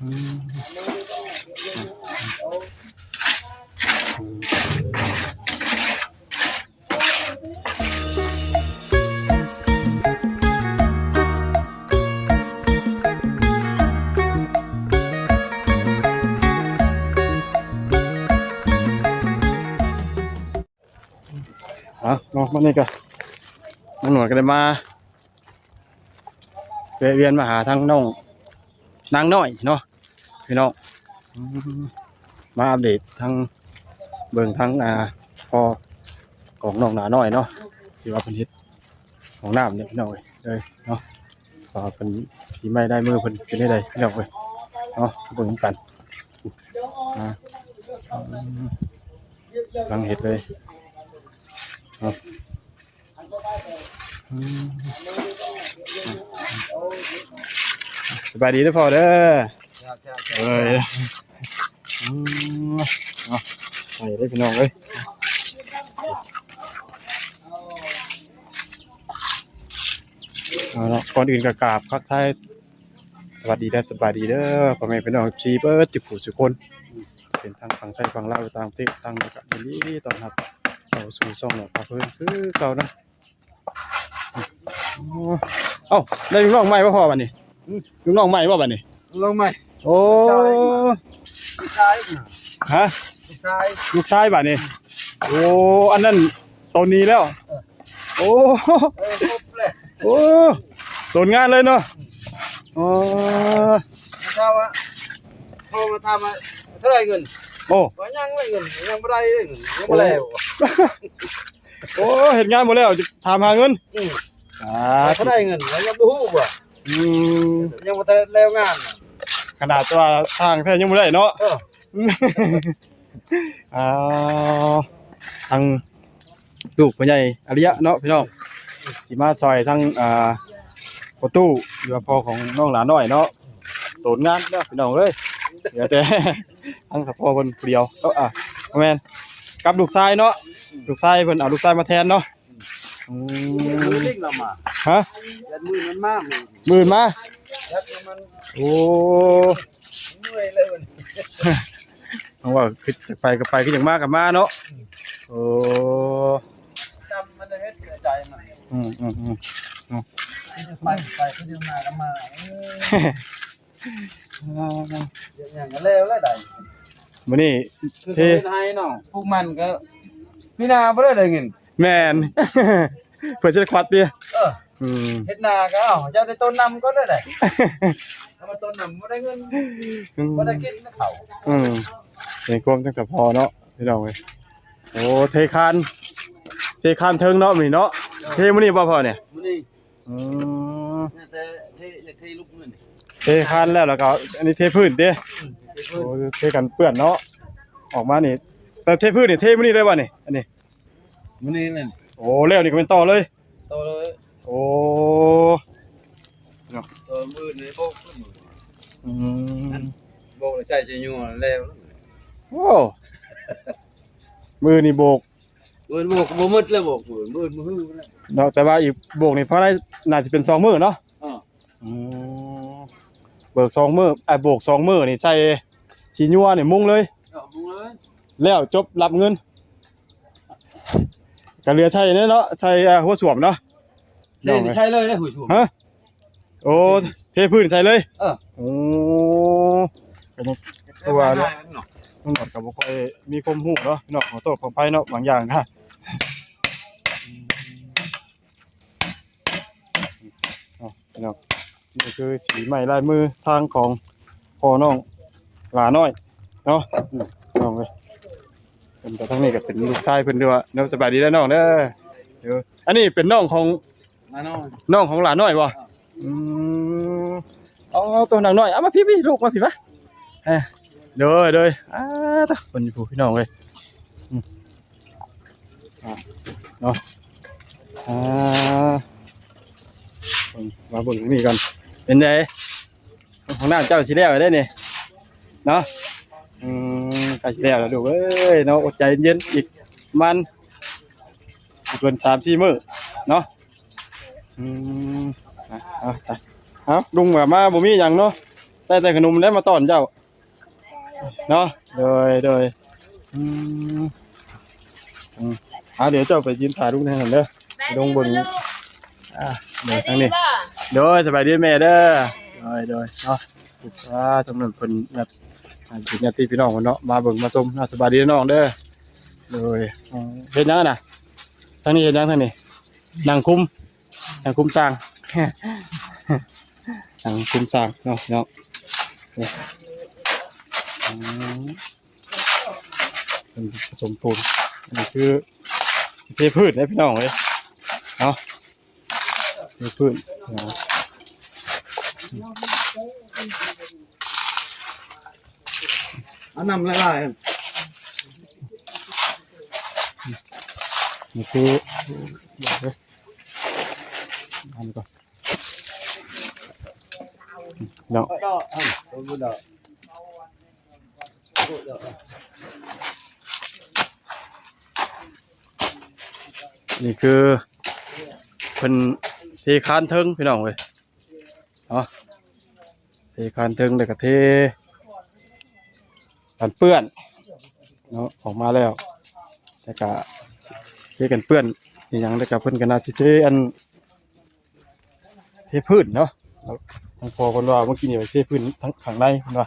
ອືມ ເອົາເນາະ ມື້ນີ້ກໍນ້ອງໜວດກໍໄດ້ມາ ແວະວຽນມາຫາທາງນ້ອງນາງນ້ອຍເນາະ ພີ່ນ້ອງ. ອືມ ມາອັບເດດທາງ ເບິ່ງທາງ ອ່າ ພໍ່ຂອງນ້ອງໜານ້ອຍເນາະ ທີ່ວ່າເພິ່ນເຮັດຫ້ອງນ້ຳນີ້ ພີ່ນ້ອງເອີຍ ເລີຍເນາະ ວ່າເພິ່ນ ສີໄມ້ລາຍມືເພິ່ນເປັນຈັ່ງໃດ ພີ່ນ້ອງເອີຍເນາະ. ເບິ່ງນຳກັນ ອ່າ ອືມ ກຳລັງເຮັດເລີຍເນາະ. ອືມ ສະບາຍດີເດີພໍ່ເດີ. ເອີຍ ອືມ ເນາະ ໄປເດີພີ່ນ້ອງເອີຍ. ເອົາລະ ກ່ອນອື່ນກໍກາບທັກທາຍ ສະຫວັດດີ ແລະ ສະບາຍດີເດີ ພໍ່ແມ່ພີ່ນ້ອງ ເອັຟຊີ ເບິດທຸກຜູ້ທຸກຄົນ ເປັນທັງຝັ່ງໄທຝັ່ງລາວ ຕ່າງປະເທດ ຕ່າງ ກໍຍິນດີຕ້ອນຮັບເຂົ້າສູ່ຊ່ອງນ້ອງພາເພີນຄືເກົ່ານະ. ເອົ້າ ໄດ້ລູກນ້ອງໃໝ່ບໍ່ພໍ່ບັດນີ້? ອືມ ລູກນ້ອງໃໝ່ບໍ່ບັດນີ້? ລູກນ້ອງໃໝ່ ໂອ້ ລູກຊາຍ ລູກຊາຍ ຮະ? ລູກຊາຍ ລູກຊາຍບັດນີ້. ໂອ້ ອັນນັ້ນໂຕນີ້ແລ້ວ. ເອີ ໂອ້ ເອີ ຄົບແລ້ວ ໂອ້ ໂຕນງານເລີຍເນາະ. ອືມ ອໍ ຖາມວ່າ ໂທມາຖາມວ່າເທົ່າໃດເງິນ? ໂອ້ ວ່າຍັງເລີຍ ເງິນຍັງບໍ່ໄດ້ເລີຍ ເງິນຍັງບໍ່ແລ້ວ. ໂອ້ ໂອ້ ເຮັດງານບໍ່ແລ້ວ ຈະຖາມຫາເງິນ. ອືມ ອ່າ ເທົ່າໃດເງິນ ຍັງບໍ່ຮູ້ບໍ່? ອືມ ຍັງບໍ່ທັນແລ້ວງານ ຂະໜາດວ່າຊ່າງແທ້ຍັງບໍ່ໄດ້ເນາະ. ເອີ ອ້າວ ທາງລູກພໍ່ໃຫຍ່ອາລິຍະເນາະ ພີ່ນ້ອງ ທີ່ມາຊ່ອຍທາງ ອ່າ ພໍ່ຕູ້ ຫຼືວ່າພໍ່ຂອງນ້ອງຫຼານ້ອຍເນາະ ໂຕນງານເນາະ ພີ່ນ້ອງເອີຍ. ເຫຼືອແຕ່ທາງສະເພາະເພິ່ນຜູ້ດຽວ ເອີ ອ່າ ບໍ່ແມ່ນ ກັບລູກຊາຍເນາະ ລູກຊາຍເພິ່ນເອົາລູກຊາຍມາແທນເນາະ. ອືມ ມື້ນີ້ລາວມາ ຮະ? ຍັນມື້ນັ້ນມາ ມື້ອື່ນມາ ຍັນມັນ ໂອ້ ເມື່ອຍເລີຍ ເພາະວ່າຄືຈະໄປກໍໄປ ຄືຢາກມາກໍມາເນາະ. ໂອ້ ຈຳມັນຈະເຮັດໃຈມັນ. ອືມ ອືມ ອືມ ໄປ ໄປ ຄືຈະມາກໍມາ ເອີ ເຮັດຫຍັງກໍແລ້ວແລ້ວໃດ໋. ມື້ນີ້ເທ ເຮັດໄຮ່ເນາະ ປູກມັນກໍປີໜ້າບໍ່ໄດ້ໄດ້ເງິນ. ແມ່ນ ເພິ່ນຊິໄດ້ຄວັດຕິ. ເອີ ອືມ ເຮັດນາກໍ ເອົ້າ ເຈົ້າໄດ້ຕົ້ນນຳກໍໄດ້ໄດ໋ ເອົາມາຕົ້ນນຳບໍ່ໄດ້ເງິນ. ອືມ ບໍ່ໄດ້ກິນເຂົ້າ. ອືມ ເປັນຄວາມຕັ້ງແຕ່ພໍເນາະ ພີ່ນ້ອງເອີຍ. ໂອ້ ເທຄານ ເທຄານເທິງເນາະ ມື້ນີ້ເນາະ. ເອີ ເທມື້ນີ້ບໍ່ພໍ່ນີ້? ມື້ນີ້. ອືມ ແຕ່ເທ ເທລູກພື້ນ ເທຄານແລ້ວ ແລ້ວກໍອັນນີ້ເທພື້ນຕິ? ອືມ ເທພື້ນ. ໂອ້ ເທກັນເປື້ອນເນາະ ອອກມານີ້. ແຕ່ເທພື້ນນີ້ ເທມື້ນີ້ເລີຍບໍ່ນີ້? ອັນນີ້ ມື້ນີ້ແມ່ນ. ໂອ້ ແລ້ວນີ້ກໍແມ່ນຕໍ່ເລີຍ? ຕໍ່ເລີຍ. ໂອ້ ເນາະ ຕໍ່ມື້ນີ້ໂບກຂຶ້ນ. ອືມ ໂບກແລ້ວໃສ່ຊິຍົວແລ້ວ. ໂອ້ ມື້ນີ້ໂບກ ມື້ນີ້ໂບກບໍ່ໝົດແລ້ວ ໂບກມື້ ມື້ອື່ນມື້ຮືແລ້ວເນາະ. ແຕ່ວ່າອີກໂບກນີ້ພໍໄດ້ ໜ້າຈະເປັນສອງມື້ເນາະ. ເອີ ອືມ ເບີກສອງມື້ ເອີ ໂບກສອງມື້ນີ້ໃສ່ຊິຍົວນີ້ມຸງເລີຍ. ເອີ ມຸງເລີຍ ແລ້ວຈົບຮັບເງິນ ກໍເຫຼືອໃສ່ແນ່ເນາະ ໃສ່ ເອີ ຫົວສ້ວມເນາະ. ເທນີ້ໃສ່ເລີຍເດ້ຫົວສ້ວມ. ຮະ? ໂອ້ ເທພື້ນໃສ່ເລີຍ. ເອີ ໂອ້ ກໍຍັງ ຄືວ່າແຫຼະ ນ້ອງໜວດກໍບໍ່ຄ່ອຍມີຄວາມຮູ້ເນາະ ພີ່ນ້ອງ ຂໍໂທດຂໍອະໄພເນາະ ບາງຢ່າງກໍ ເນາະ ພີ່ນ້ອງ. ນີ້ຄືສີໄມ້ລາຍມືທາງຂອງພໍ່ນ້ອງຫຼ້ານ້ອຍເນາະ ອືມ ພີ່ນ້ອງເອີຍ. ເພິ່ນກໍ ທາງນີ້ກໍເປັນລູກຊາຍເພິ່ນດ້ວຍເນາະ. ສະບາຍດີເດີນ້ອງເດີ. ເອີ ອັນນີ້ເປັນນ້ອງຂອງ ຫຼ້ານ້ອຍ ນ້ອງຂອງຫຼ້ານ້ອຍບໍ່? ເອີ ອືມ ເອົາ ເອົາ ໂຕນາງນ້ອຍ ເອົາມາພີ້ໆ ລູກມາພີ້ມາ. ເອີ ໂດຍ ໂດຍ ອ່າ ຕະ ເພິ່ນຢູ່ພຸ້ນ ພີ່ນ້ອງເອີຍ. ອືມ ອ່າ ເນາະ ອ່າ ເບິ່ງ ມາເບິ່ງນີ້ກ່ອນ ເປັນໃດ? ຫ້ອງນ້ຳເຈົ້າຊິແລ້ວແລ້ວເດ້ນີ້ເນາະ. ອືມ ໃກ້ຊິແລ້ວແລ້ວລູກເອີຍເນາະ ອົດໃຈເຢັນອີກປະມານ ເກີນສາມສີ່ມື້ເນາະ. ອືມ ເອົາ ເອົາ ເອົາ ລຸງວ່າມາບໍ່ມີຫຍັງເນາະ. ໄດ້ແຕ່ຂະໜົມແລ້ວມາຕ້ອນເຈົ້າເນາະ. ໂດຍ ໂດຍ ອືມ ອືມ ອ່າ ດຽວເຈົ້າໄປຢືນຖ້າລຸງທາງນັ້ນເດີ ໄປລົງເບິ່ງ ອ່າ ເດີທາງນີ້. ໂດຍ ສະບາຍດີແມ່ເດີ. ໂດຍ ໂດຍ ເນາະ ອ່າ ທາງນັ້ນເພິ່ນຍາດ ເປັນຍາດຕິພີ່ນ້ອງເພິ່ນເນາະ ມາເບິ່ງມາຊົມເນາະ. ສະບາຍດີນ້ອງເດີ. ໂດຍ ເຮັດຫຍັງນະ? ທາງນີ້ເຮັດຫຍັງ? ທາງນີ້ນັ່ງຄຸມ ນັ່ງຄຸມຊ້າງ ນັ່ງຄຸມຊ້າງເນາະ ພີ່ນ້ອງ. ນີ້ ອືມ ເປັນຜະສົມປູນ. ອັນນີ້ຄືຊິເທພື້ນເດ້ພີ່ນ້ອງເອີຍເນາະ. ເທພື້ນເນາະ ເອົານ້ຳຫຼາຍໆ. ນີ້ຄື ອັນນີ້ກ່ອນເນາະ. ນີ້ຄືເພິ່ນເທຄານເທິງພີ່ນ້ອງເອີຍເນາະ. ເທຄານເທິງ ແລ້ວກໍເທກັນເປື້ອນເນາະ ອອກມາແລ້ວ ແລ້ວກໍເທກັນເປື້ອນອີ່ຫຍັງ ແລ້ວກໍເພິ່ນກໍໜ້າຊິເທອັນ ເທພື້ນເນາະ. ທາງພໍ່ເພິ່ນວ່າເມື່ອກີ້ນີ້ໄປເທພື້ນທາງຂ້າງໃນເພິ່ນວ່າ.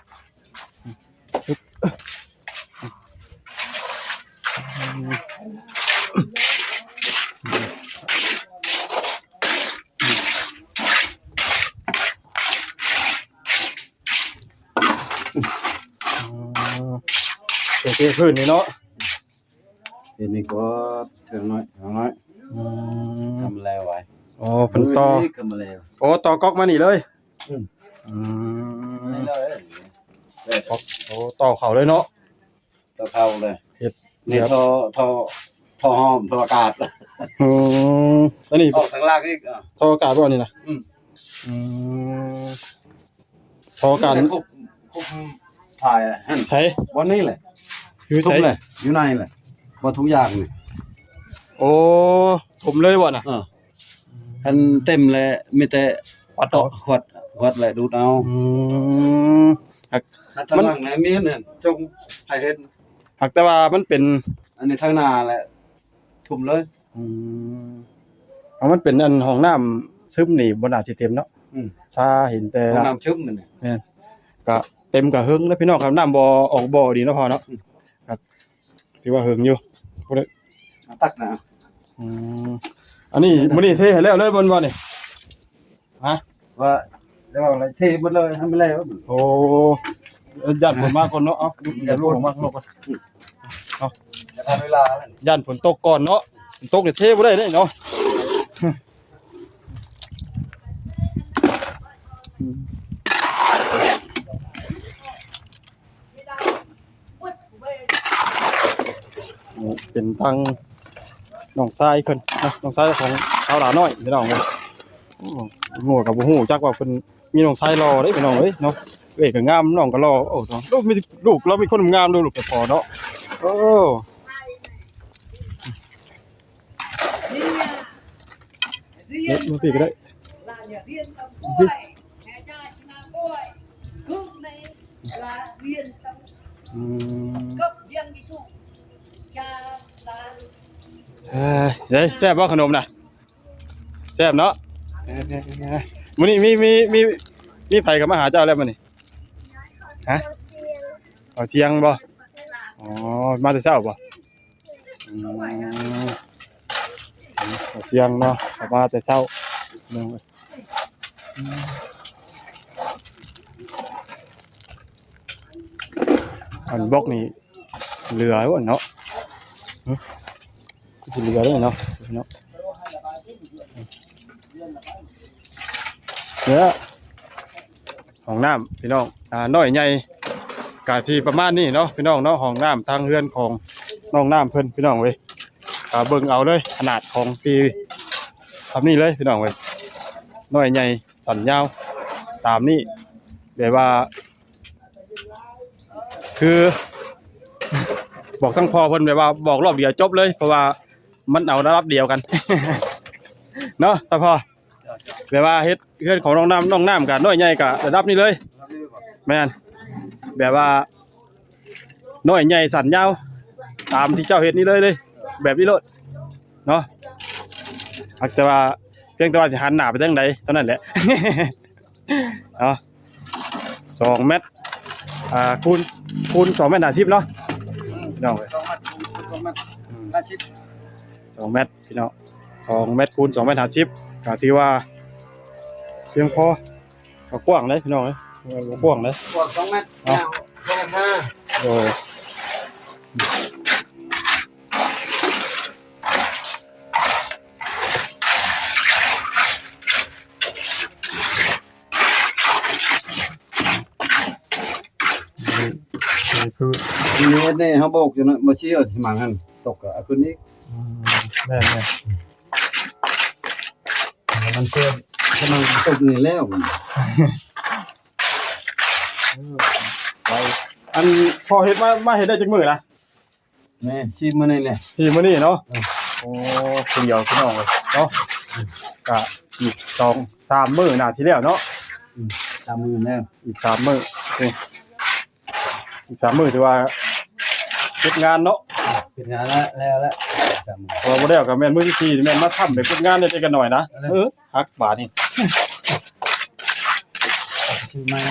ເອີ ເທພື້ນນີ້ເນາະ. ເຮັດນີ້ກໍເທື່ອໜ້ອຍເທື່ອໜ້ອຍ. ອືມ ທຳແລ້ວໄວ້. ອໍ ເພິ່ນຕໍ່ ທຳແລ້ວ. ໂອ້ ຕໍ່ກັອກມານີ້ເລີຍ. ອືມ ອືມ ນີ້ເລີຍ ໂອ້ ຕໍ່ເຂົ້າເລີຍເນາະ. ຕໍ່ເຂົ້າເລີຍ ເຮັດນີ້ ແບບ ທໍ່ ທໍ່ ທໍ່ຫ້ອມ ທໍ່ອາກາດ. ອືມ ອັນນີ້ອອກທາງລ່າງອີກ. ທໍ່ອາກາດບໍ່ນີ້ນະ? ອືມ ອືມ. ພໍກັນ ຄົບ ຄົບຖ່າຍຫັ້ນ ໃສ ບ່ອນນີ້ແຫຼະ. ຢູ່ໃສ? ຢູ່ໃນແຫຼະ ບໍ່ທຸກຢ່າງນີ້. ໂອ້ ຖົມເລີຍບໍ່ນະ? ເອີ ຄັນເຕັມແລ້ວມີແຕ່ຂວັດເນາະ ຂວັດ ຂວັດແລ້ວດູດເອົາ. ອືມ ຫາກມັນ ທາງຫຼັງນະມີແມ່ນ ຈົ່ງໃຫ້ເຫັນ ຫາກແຕ່ວ່າມັນເປັນ ອັນນີ້ທາງໜ້າແຫຼະ ຖົມເລີຍ. ອືມ ເອົາ ມັນເປັນອັນຫ້ອງນ້ຳຊຶມນີ້ບໍ່ໜ້າຊິເຕັມເນາະ. ອືມ ຖ້າເຫັນແຕ່ຫ້ອງນ້ຳຊຶມນັ້ນແຫຼະ. ແມ່ນ ກະເຕັມກະເຫິງເດີພີ່ນ້ອງຄັບ ນ້ຳບໍ່ອອກບໍ່ດີເນາະພໍ່ເນາະ. ອືມ ກະຖືວ່າເຫິງຢູ່ ບໍ່ໄດ້ ຕັກນະ. ອືມ ອັນນີ້ມື້ນີ້ເທໃຫ້ແລ້ວເລີຍແມ່ນບໍ່ນີ້? ຮະ ວ່າແລ້ວເທໝົດເລີຍໃຫ້ມັນແລ້ວ. ໂອ້ ຢ້ານຝົນມາກ່ອນເນາະ. ເອົາ ຢ້ານຝົນມາກ່ອນເນາະ. ເອົາ ຢ້ານເວລາ ຢ້ານຝົນຕົກກ່ອນເນາະ. ຝົນຕົກນີ້ເທບໍ່ໄດ້ເດ້ເນາະ. ເປັນທາງນ້ອງຊາຍເພິ່ນເນາະ ນ້ອງຊາຍຂອງສາວຫຼ້ານ້ອຍພີ່ນ້ອງເອີຍ. ໂອ້ ງົວກໍບໍ່ຮູ້ຈັກວ່າເພິ່ນມີນ້ອງຊາຍຫຼໍ່ເດ້ພີ່ນ້ອງເອີຍເນາະ. ເອື້ອຍກໍງາມ ນ້ອງກໍຫຼໍ່. ໂອ້ ລູກມີ ລູກລາວມີຄົນງາມເດ້ ລູກເຈົ້າພໍ່ເນາະ. ໂອ້ ມາ ມາພີ້ກໍໄດ້ ມາພີ້. ອືມ ເອີຍ ເດ້ ແຊບບໍ່ຂະໜົມນະ? ແຊບເນາະ. ເອີ ມື້ນີ້ມີ ມີ ມີ ມີໃຜເຂົ້າມາຫາເຈົ້າແລ້ວມື້ນີ້? ຮະ? ເອົາສຽງບໍ່? ອໍ ມາແຕ່ເຊົ້າບໍ່? ອືມ ເອົາສຽງເນາະ ເຂົ້າມາແຕ່ເຊົ້າ. ອັນບລັອກນີ້ເຫຼືອຢູ່ເນາະ. ຫຶ ຊິເຫຼືອເດ້ເນາະ ເນາະ. ເຫຼືອ ຫ້ອງນ້ຳພີ່ນ້ອງ ອ່າ ນ້ອຍໃຫຍ່ກະຊິປະມານນີ້ເນາະພີ່ນ້ອງເນາະ. ຫ້ອງນ້ຳທາງເຮືອນຂອງນ້ອງນ້ຳເພິ່ນພີ່ນ້ອງເອີຍ ກະເບິ່ງເອົາເລີຍ ຂະໜາດຂອງທີ່ສ່ຳນີ້ເລີຍພີ່ນ້ອງເອີຍ ນ້ອຍໃຫຍ່ ສັ້ນຍາວຕາມນີ້ ແບບວ່າ ຄືບອກທາງພໍ່ເພິ່ນແບບວ່າບອກລອບດຽວຈົບເລີຍ ເພາະວ່າມັນເອົາລະດັບດຽວກັນເນາະ ທ່ານພໍ່. ແບບວ່າເຮັດເຮືອນຂອງນ້ອງນ້ຳ ນ້ອງນ້ຳກະນ້ອຍໃຫຍ່ກະລະດັບນີ້ເລີຍ. ແມ່ນ ແບບວ່າ ນ້ອຍໃຫຍ່ສັ້ນຍາວ ຕາມທີ່ເຈົ້າເຮັດນີ້ເລີຍເດ້ ແບບນີ້ໂລດເນາະ. ຫາກແຕ່ວ່າ ພຽງແຕ່ວ່າຊິຫັນໜ້າໄປທາງໃດເທົ່ານັ້ນແຫຼະເນາະ. ສອງແມັດ ອ່າ ຄູນ ຄູນສອງແມັດຫ້າສິບເນາະ ພີ່ນ້ອງເອີຍ. ສອງແມັດ ສອງແມັດ ສອງແມັດພີ່ນ້ອງ ສອງແມັດຄູນສອງແມັດຫ້າສິບ ກໍຖືວ່າພຽງພໍ. ກໍກວ້າງເດ້ພີ່ນ້ອງເອີຍ ກໍກວ້າງເດ້ ກວ້າງສອງແມັດ ເນາະ ຍາວສອງແມັດຫ້າ. ໂດຍ ນີ້ຄື ນີ້ ນີ້ເຮົາບອກຢູ່ເນາະ ບໍ່ຊິເອົາທີ່ໝາງຫັ້ນຕົກ ກໍເອົາຂຶ້ນອີກ. ອືມ ແມ່ນໆ ມັນເພິ່ມ ກຳລັງຕົກນີ້ແລ້ວ. ເອີ ໄປ ອັນ ພໍ່ເຮັດມາ ມາເຮັດໄດ້ຈັກມື້ລະ? ແມ່ນ ສີ່ມື້ນີ້ແຫຼະ ສີ່ມື້ນີ້ເນາະ. ເອີ ໂອ້ ຄົນດຽວພີ່ນ້ອງເອີຍເນາະ ກະອີກສອງສາມມື້ໜ້າຊິແລ້ວເນາະ. ອືມ ສາມມື້ແລ້ວ ອີກສາມມື້ ນີ້ ອີກສາມມື້ຖືວ່າເກັບງານເນາະ ເກັບງານແລ້ວ ແລ້ວ ແລ້ວ ສາມມື້ ພໍບໍ່ແລ້ວກໍແມ່ນມື້ທີສີ່ ແມ່ນມາທຳແບບເກັບງານເລັກໆນ້ອຍໆນະ. ເອີ ເອີ ຄັກບາດນີ້ ຊື້ມາ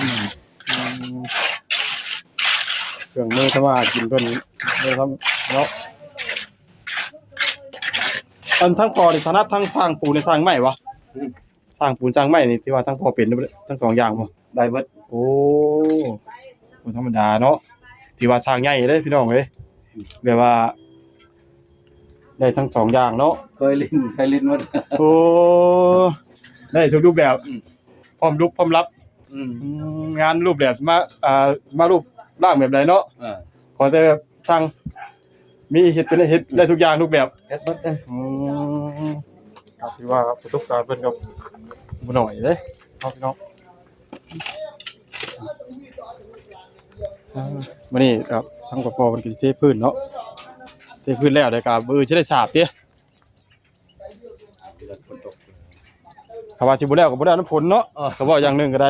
ເຄື່ອງມືທຳມາຫາກິນເພິ່ນເນາະ. ອັນທາງພໍ່ນີ້ຖະໜັດທາງສ້າງປູນນີ້ ສ້າງໄມ້ບໍ່? ອືມ ສ້າງປູນສ້າງໄມ້ນີ້ ຖືວ່າທາງພໍ່ເປັນທັງສອງຢ່າງບໍ່? ໄດ້ເບິດ. ໂອ້ ບໍ່ທຳມະດາເນາະ ຖືວ່າສ້າງໃຫຍ່ເດ້ພີ່ນ້ອງເອີຍ ແບບວ່າໄດ້ທັງສອງຢ່າງເນາະ. ເຄີຍຫຼິ້ນ ເຄີຍຫຼິ້ນໝົດ. ໂອ້ ໄດ້ທຸກຮູບແບບ. ອືມ ພ້ອມລຸກພ້ອມລັບ. ອືມ ອືມ ງານຮູບແບບມາ ອ່າ ມາຮູບຮ່າງແບບໃດເນາະ. ເອີ ຂໍແຕ່ແບບສັ່ງ ມີເຮັດເປັນ ເຮັດໄດ້ທຸກຢ່າງ ທຸກແບບ ເຮັດເບິດເລີຍ. ອືມ ກໍຖືວ່າປະສົບການເພິ່ນກໍບໍ່ໜ້ອຍເດ້ເນາະ ພີ່ນ້ອງ. ອ່າ ມື້ນີ້ກໍທາງພໍ່ເພິ່ນກໍຊິເທພື້ນເນາະ ເທພື້ນແລ້ວ ແລ້ວກໍມື້ອື່ນຊິໄດ້ສາບຕິ. ຖ້າວ່າຊິບໍ່ແລ້ວກໍບໍ່ໄດ້ນຳຝົນເນາະ. ເອີ ກໍເວົ້າຢ່າງໜຶ່ງກໍໄດ້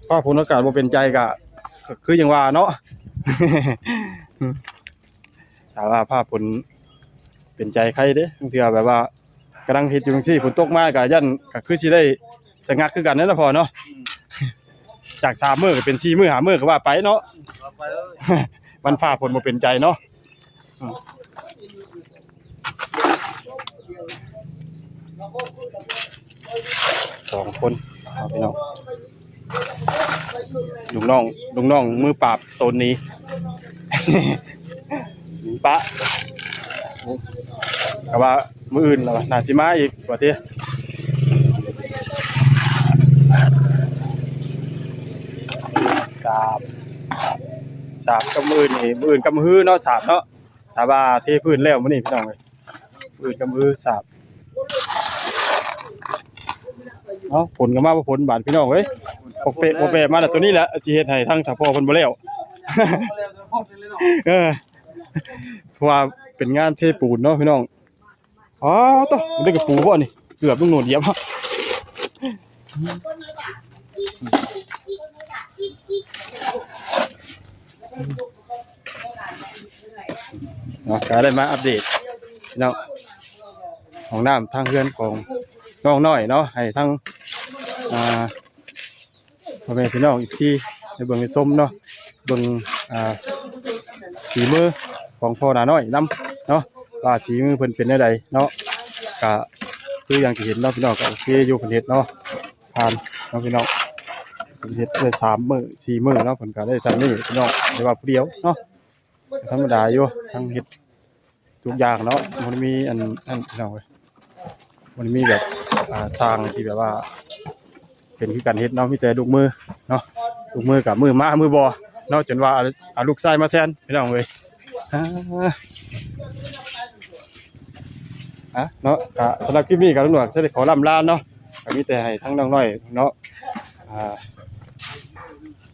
ຟ້າຝົນອາກາດບໍ່ເປັນໃຈກໍ ກໍຄືຫຍັງວ່າເນາະ. ຖ້າວ່າຟ້າຝົນເປັນໃຈໄຄເດ້ ບາງເທື່ອແບບວ່າກຳລັງເຮັດຢູ່ຈັ່ງຊີ້ ຝົນຕົກມາກໍຢ້ານ ກໍຄືຊິໄດ້ສະງັກຄືກັນນັ້ນລະພໍ່ເນາະ. ອືມ ຈາກສາມມື້ກໍເປັນສີ່ມື້ຫ້າມື້ກໍວ່າໄປເນາະ ວ່າໄປເອີຍ. ມັນຟ້າຝົນບໍ່ເປັນໃຈເນາະ. ອືມ ສອງຄົນເນາະ ພີ່ນ້ອງ ລູກນ້ອງ ລູກນ້ອງມືປາບໂຕນໜີ ປະ ກໍວ່າມື້ອື່ນລະວ່າໜ້າຊິມາອີກວ່າຕິ. ສາບ ສາບກັບມື້ອື່ນນີ້ ມື້ອື່ນກັບມື້ຮືເນາະ ສາບເນາະ. ຖ້າວ່າເທພື້ນແລ້ວມື້ນີ້ພີ່ນ້ອງເອີຍ ມື້ອື່ນກັບມື້ສາບ. ເອົ້າ ຝົນກໍມາບໍ່ຝົນບາດພີ່ນ້ອງເອີຍ ປົກເປະປົກເປະມາແລ້ວ. ຕົວນີ້ແຫຼະຊິເຮັດໃຫ້ທາງຖ້າພໍ່ເພິ່ນບໍ່ແລ້ວ ເອີ ເພາະວ່າເປັນງານເທປູນເນາະພີ່ນ້ອງ. ອໍ ໂຕ ມັນໄດ້ກະປູບໍ່ນີ້ ເກືອບລຸງໂນດຢຽບ. ເນາະ ກະໄດ້ມາອັບເດດເນາະ ຫ້ອງນ້ຳທາງເຮືອນຂອງນ້ອງນ້ອຍເນາະ ໃຫ້ທາງ ອ່າ ພໍ່ແມ່ພີ່ນ້ອງ ເອັຟຊີ ໄດ້ເບິ່ງໄດ້ຊົມເນາະ ເບິ່ງ ອ່າ ຝີມືຂອງພໍ່ໜ້ານ້ອຍນຳເນາະ ວ່າຝີມືເພິ່ນເປັນແນວໃດເນາະ. ກະຄືຢ່າງທີ່ເຫັນເນາະພີ່ນ້ອງ ກະໂອເຄຢູ່ ເພິ່ນເຮັດເນາະ ຜ່ານເນາະພີ່ນ້ອງ. ເພິ່ນເຮັດໄດ້ສາມມື້ສີ່ມື້ເນາະ ເພິ່ນກະໄດ້ຊ່ຳນີ້ພີ່ນ້ອງ ແຕ່ວ່າຜູ້ດຽວເນາະ ທຳມະດາຢູ່ ທັງເຮັດ ທຸກຢ່າງເນາະ ບໍ່ໄດ້ມີອັນນັ້ນພີ່ນ້ອງເອີຍ ບໍ່ໄດ້ມີແບບ ອ່າ ຊ່າງທີ່ແບບວ່າເປັນຄືກັນເຮັດເນາະ ມີແຕ່ລູກມືເນາະ ລູກມືກະມືມາມືບໍ່ເນາະ ຈົນວ່າເອົາ ເອົາລູກຊາຍມາແທນພີ່ນ້ອງເອີຍ. ອ່າ ອ່າ ເນາະ ກະສຳລັບຄລິບນີ້ກະລຸງໜວດຊິໄດ້ຂໍລ່ຳລາເນາະ ກະມີແຕ່ໃຫ້ທາງນ້ອງນ້ອຍເນາະ ອ່າ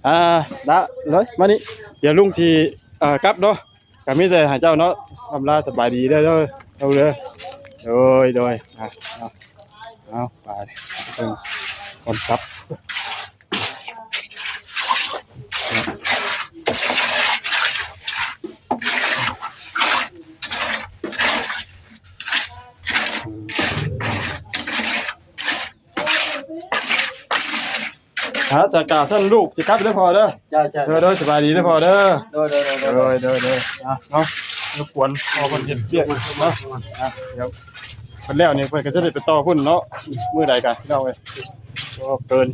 ອ່າ ລະເລີຍມານີ້ ດຽວລຸງຊິ ເອີ ກັບເນາະ ກະມີແຕ່ໃຫ້ເຈົ້າເນາະ ລ່ຳລາສະບາຍດີເດີ ເດີ ເດີ ໂດຍ ໂດຍ ອ່າ ເອົາ ເອົາ ໄປ ເບິ່ງກ່ອນກັບ. ຫາຈາກການຊັ້ນລູກຊິກັບເດີພໍ່ເດີ. ເຈົ້າໆ ໂດຍໆ ສະບາຍດີເດີພໍ່ເດີ. ໂດຍໆໆ ໂດຍໆ ອ່ະເນາະ ລົບກວນພໍ່ເພິ່ນເຮັດວຽກເນາະ. ອ່ະ ດຽວເພິ່ນແລ້ວນີ້ເພິ່ນກໍຈະໄດ້ໄປຕໍ່ພຸ້ນເນາະ ມື້ໃດກະພີ່ນ້ອງເອີຍ. ບໍ່ເກີນ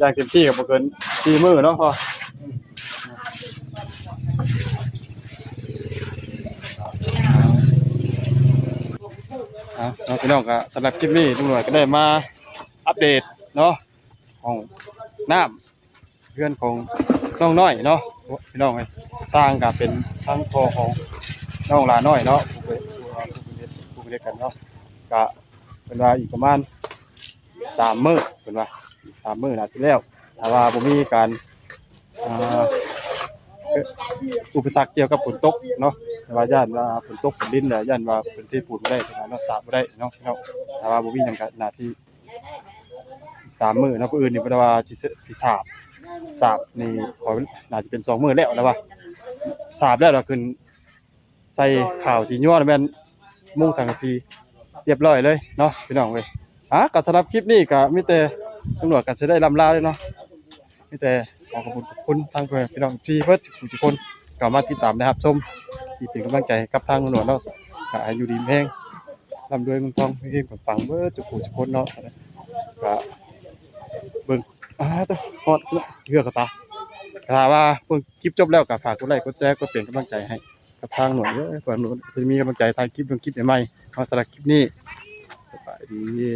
ຢ່າງເຕັມທີ່ກໍບໍ່ເກີນສີ່ມື້ເນາະພໍ່. ອ່ະເນາະ ພີ່ນ້ອງ ກໍສຳລັບຄລິບນີ້ ລຸງໜວດກໍໄດ້ມາອັບເດດເນາະ ຫ້ອງນ້ຳເຮືອນຂອງນ້ອງນ້ອຍເນາະ ພີ່ນ້ອງເອີຍ. ຊ່າງກໍເປັນທາງພໍ່ຂອງນ້ອງຫຼ້ານ້ອຍເນາະ ຜູ້ເຮັດ ຜູ້ເຮັດກັນເນາະ. ກະເພິ່ນວ່າອີກປະມານສາມມື້ ເພິ່ນວ່າອີກສາມມື້ໜ້າຊິແລ້ວ ຖ້າວ່າບໍ່ມີການ ອ່າ ອຸປະສັກກ່ຽວກັບຝົນຕົກເນາະ. ແຕ່ວ່າຢ້ານວ່າຝົນຕົກຝົນລິນແລ້ວ ຢ້ານວ່າເພິ່ນເທປູນບໍ່ໄດ້ເນາະ ສາບບໍ່ໄດ້ເນາະ ພີ່ນ້ອງ. ຖ້າວ່າບໍ່ມີຫຍັງກໍໜ້າຊິ ສາມມື້ເນາະ. ມື້ອື່ນນີ້ເພິ່ນວ່າຊິ ຊິສາບ ສາບນີ້ຂໍໜ້າຈະເປັນສອງມື້ແລ້ວລະວ່າ ສາບແລ້ວລະຂຶ້ນໃສ່ຂາວສີນົວລະແມ່ນມຸງສັງກະສີຮຽບຮ້ອຍເລີຍເນາະ ພີ່ນ້ອງເອີຍ. ອ່າ ກໍສຳລັບຄລິບນີ້ກໍມີແຕ່ ລຸງໜວດກໍຊິໄດ້ລ່ຳລາເລີຍເນາະ. ມີແຕ່ຂໍຂອບຄຸນຂອບຄຸນທາງພໍ່ແມ່ພີ່ນ້ອງທີ່ເບິດທຸກຄົນ ເຂົ້າມາຕິດຕາມ ແລະ ຮັບຊົມ ທີ່ເປັນກຳລັງໃຈໃຫ້ກັບທາງລຸງໜວດເນາະ. ກໍໃຫ້ຢູ່ດີມີແຮງ ລ່ຳລວຍເງິນທອງ ເຮງໆ ປັງໆ ເບິດທຸກຜູ້ທຸກຄົນເນາະ. ກໍເບິ່ງ ອ່າ ຮອດເຮືອກະຕາ. ຖ້າວ່າເບິ່ງຄລິບຈົບແລ້ວກໍຝາກກົດໄລ້ກົດແຊ ກົດເປັນກຳລັງໃຈໃຫ້ກັບທາງໜວດເດີ ເພື່ອໜວດຈະມີກຳລັງໃຈຖ່າຍຄລິບ ລົງຄລິບໃໝ່ໆເນາະ. ສຳລັບຄລິບນີ້ ສະບາຍດີ.